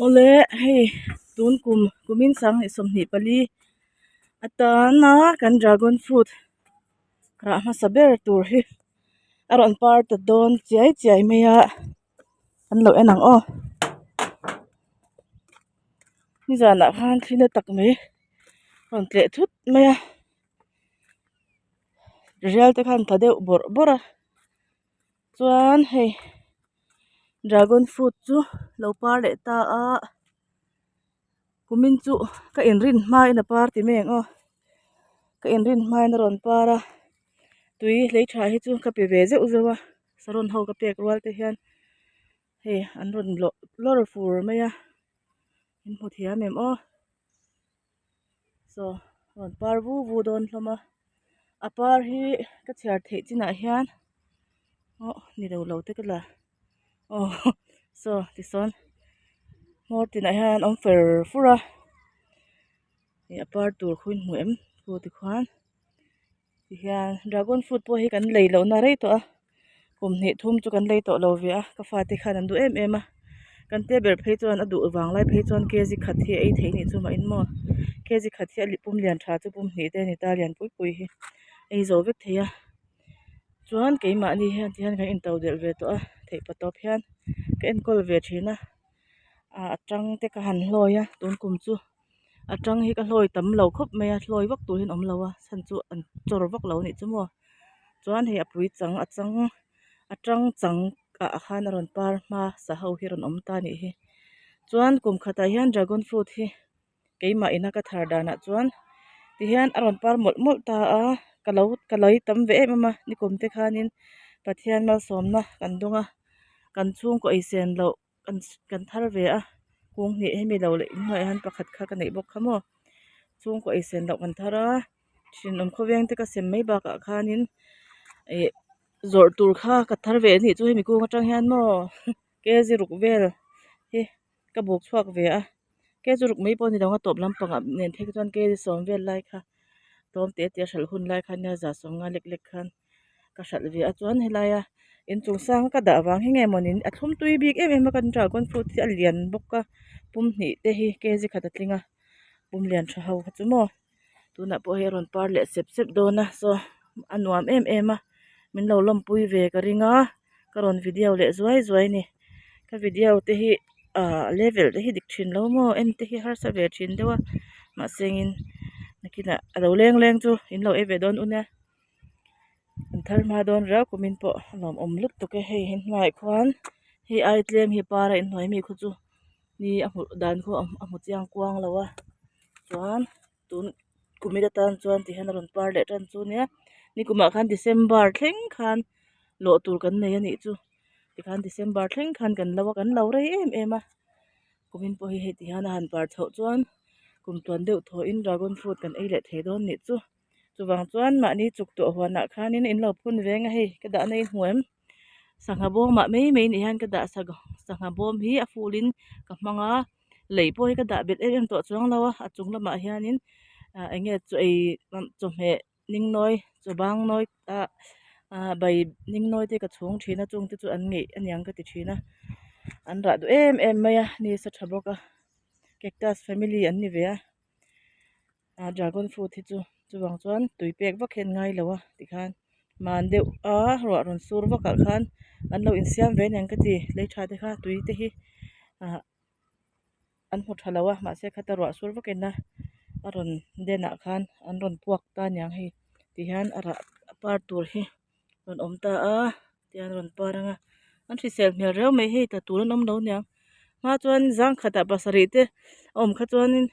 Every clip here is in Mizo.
Awle hei tun kum kumin sanghnih 24 atana kan dragon fruit rah hmasa ber tur hi a rawn par ta dawn chiai chiai mai a kan lo en ang aw nizanah khan thli na tak mai rawn tleh thut mai a rial te khan tla deuh bawrh bawrh a. Chuan hei dragon fruit chu lo par leh ta a kumin chu ka inrin hmain a par ti mai ang aw ka inrin hmain a rawn par a tui hlei tha hi chu ka pe ve zeuh zeuh a saron ho ka pek rual te hian hei an rawn lawh lawr fur mai a in hmu thiam em aw. Saw rawn par vu vu dawn hlawm a a par hi ka chhiar theih chinah hian aw ni lo lo te ka la aw saw tisawn hmawr tinah hian an awm fer fur a ih a par tur khu in hmu em khu tikhuan tihian dragon fruit pawh hi kan lei lohna rei tawh a kum hnih thum chu kan lei tawh lo ve a ka fate khan an duh em em a kan te ber phei chuan a duh vang lai phei chuan kg khat hi a ei theih nih chu mah in maw kg khat hi a pum lian tha chu pum hnih te a ni ta lian pui pui hi ei zo vek thei a chuan keimahni hian tihian kan in to delh ve tawh a theih patawp hian ka enkawl ve thin a ah a tang te ka han hlawi a tun kum chu. A tang hi ka hlawi tam lo khawp mai a hlawi vak tur hian awm lo a chhan chu an chawr vak lo anih chu maw chuan hei a pui chang a chang a tang chang ah khan a rawn par hma sa ho hi a rawn awm ta anih hi chuan kum khatah hian dragon fruit hi keimah ina ka thar danah chuan tihian a rawn par mawlh mawlh ta a ka lo ka lei tam ve em em a nikum te khanin Pathian malsawmna kan dawng a kan chhungkaw eisen loh. Kan kan thar ve a kung hnih hemi lo leh inhnuaiah hian pakhat kha ka neih bawk kha maw chhungkaw ei sen loh kan thar a thenawm khawveng te ka sem mai bakah khanin ih zawrh tur kha ka thar ve anih chu hemi kung atang hian maw kg ruk vel hi ka buk chhuak ve a kg ruk mai pawh a ni lo ang a tawp lampangah nen phei kha chuan kg sawm vel lai kha tlawm te te a hralh hun lai khan nia za sawmnga lek lek khan. Ka hralh ve a chuan helaia inchung sang ka dah vang hi nge mawni a thlum tui bik em em a kan dragon fruit hi a lian bawk a pum hnih te hi kg khat a tling a pum lian tha ho kha chu maw tunah pawh hei a rawn par leh sep sep dawn a saw a nuam em em a min lo lawmpui ve ka ring a ka rawn video leh zuai zuai a ni ka video te hi ah level te hi dik thin lo maw en te hi harsa ve thin deuh a mahse engin nakinah a lo leng leng chu in lo ei ve dawn u nia. An thar hma dawn riau kumin pawh a nuamawm lutuk e hei hi hnuaiah khuan hei ai tlem hi par a inhnuai mi khu chu ni a hmuh dan khu a hmu chiang kuang lo a chuan tun kumit atan chuan ti hian a rawn par leh tan chu nia nikumah khan december thleng khan lawh tur kan nei a nih chu tikhan december thleng khan kan lo a kan lo rei em em a kumin pawh hi hei ti hian a han par chhoh chuan kum tluan deuh thawhin dragon fruit kan ei leh thei dawn nih chu. Chuvang chuan mahni chuk tawh huanah khanin in lo phun veng a hei ka dahna i hmu em sangha bawmah mai mai ni hian ka dah sangha bawm hi a full in ka hmang a lei pawh hi ka dah belh em em tawh chuang lo a a chung lamah hianin ah eng nge chaw ei chawhmeh ning nawi chaw bang nawi ah ah bai ning nawi te ka chhung thin a chung te chu an ngeih aniang ka ti thin a an rah duh em em mai a ni sa tha bawk a cactus family an ni ve a. Ah dragon fruit hi chu chuvang chuan tui pek vak hian ngai lo a tikhan man deuh a ruah rawn sur vak ah khan an lo insiam ve aniang ka ti lei tha te kha tui te hi ah an hmu tha lo a mahse khata ruah sur vak in a a rawn den ah khan an rawn puak ta aniang hei tihian a rah a par tur hi rawn awm ta a tihian a rawn par ang a an hrisel hmel riau mai hei tla tur an awm lo aniang hma chuan zang khatah pasarih te a awm kha chuanin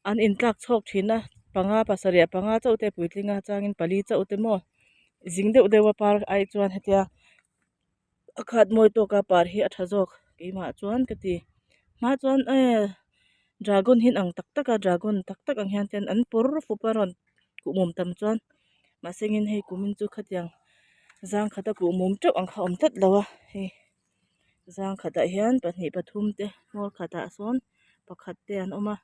an intlak chhawk thin a panga pasarih ah panga chauh te a puitling a changin pali chauh te maw zing deuh deuh a par ai chuan hetia a khat mawi tawka par hi a tha zawk keimah chuan ka ti hma chuan eh dragon hi an ang tak tak a dragon tak tak ang hian ten an pawr fup a rawn kuhmum tam chuan mahse engin hei kumin chu khatiang zang khata kuhmum teuh ang kha a awm tlat lo a hei zang khatah hian pahnih pathum te hmawr khatah sawn pakhat te an awm a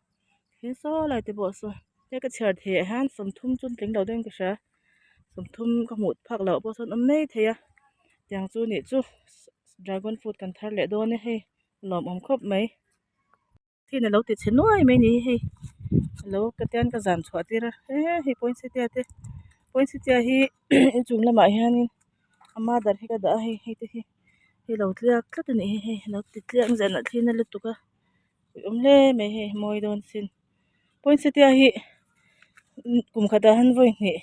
he saw lai te pawh saw he ka chhiar theih ah hian 30 chu an tling lo deuhin ka hria 30 ka hmuh phak loh pawh sawn a awm mai thei a tiang chu nih chu dragon fruit kan thar leh dawn e hei a lawmawm khawp mai. Thil a lo ti chhe nuai mai a ni hi hei a lo ka tian ka zan chhuah tir a he hei poinsettia te poinsettia hi inchung lamah hianin a mother hi ka dah a hei hei te hi hei lo tliak tlat a nih hi hei a lo ti tliak zan a thli na lutuk a awm hle mai hei mawi dawn sin poinsettia hi kum khatah hian vawi hnih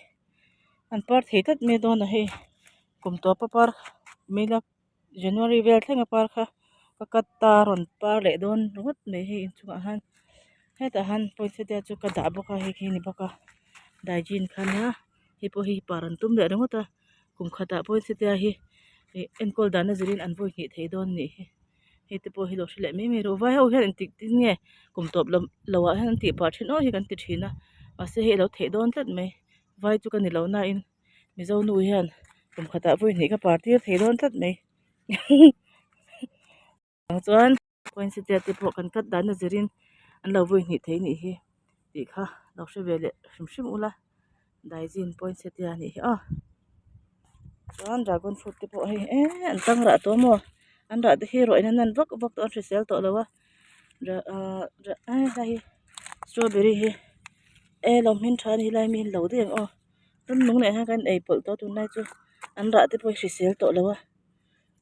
an par thei tlat mai dawn a hei kum tawpa par mai la. January vel thleng a par kha ka cut ta a rawn par leh dawn ringawt mai hei inchungah hian hetah hian poinsettia chu ka dah bawk a hei khi a ni bawk a daijin kha nia hei pawh hi par an tum leh ringawt a kum khatah poinsettia hi ih enkawl dan a zirin an vawi hnih thei dawn a nih hi hei te pawh hi lo hre leh mai mai rawh vai ho hian engtik tin nge kum tawp lam lo ah hian an tih pah thin aw hi kan ti thin a mahse hei a lo theih dawn tlat mai vai chu ka ni lo na in. Mizo nu hian kum khatah vawi hnih ka par tir thei dawn tlat mai ang chuan poinsettia te pawh kan cut dan a zirin an lo vawi hnih thei nih hi tih kha lo hre ve leh hrim hrim ula daizin poinsettia a nih hi aw chuan dragon fruit te pawh hei eee an tang rah tawh maw an rah te hi rawh in a nan vak vak tawh a hrisel tawh lo a. Ahh helai hi strawberry hi e lo hmin tha a ni helai mi hi lo daih ang aw ram nung leh hian kan ei pawlh tawh a tunlai chu an rah te pawh hi hrisel tawh lo a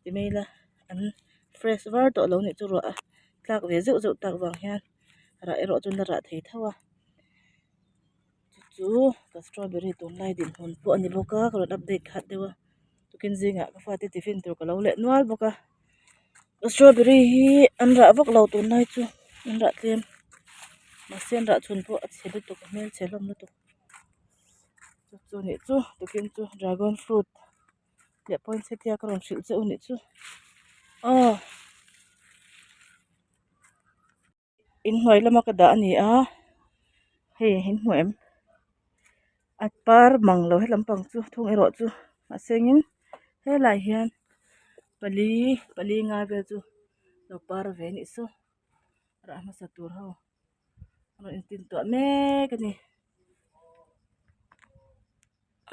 ti mai ila an fresh var tawh lo nih chu ruah a tlak ve zeuh zeuh tak vang hian rah erawh chu an la rah thei tho a chu chu ka strawberry tunlai dinhmun pawh a ni bawk a ka rawn update khat deuh a tukin zingah ka fate tiffin tur ka lo leh nual bawk a. Strawberry hi an rah vak lo tunlai chu an rah tlem mahse an rah chhun pawh a chhe lutuk a hmelchhe hlawm lutuk chu chu nih chu tukin chu dragon fruit leh poinsettia ka rawn hrilh che u nih chu aw. Inhnuai lama ka dah a ni a hei in hmu em a par mang lo he lampang chu thung erawh chu mahsengin helaiah hian pali pali nga vel chu lo par ve a nih saw rah hmasa tur ho a rawn intin tuah mek a ni.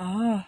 Aaa.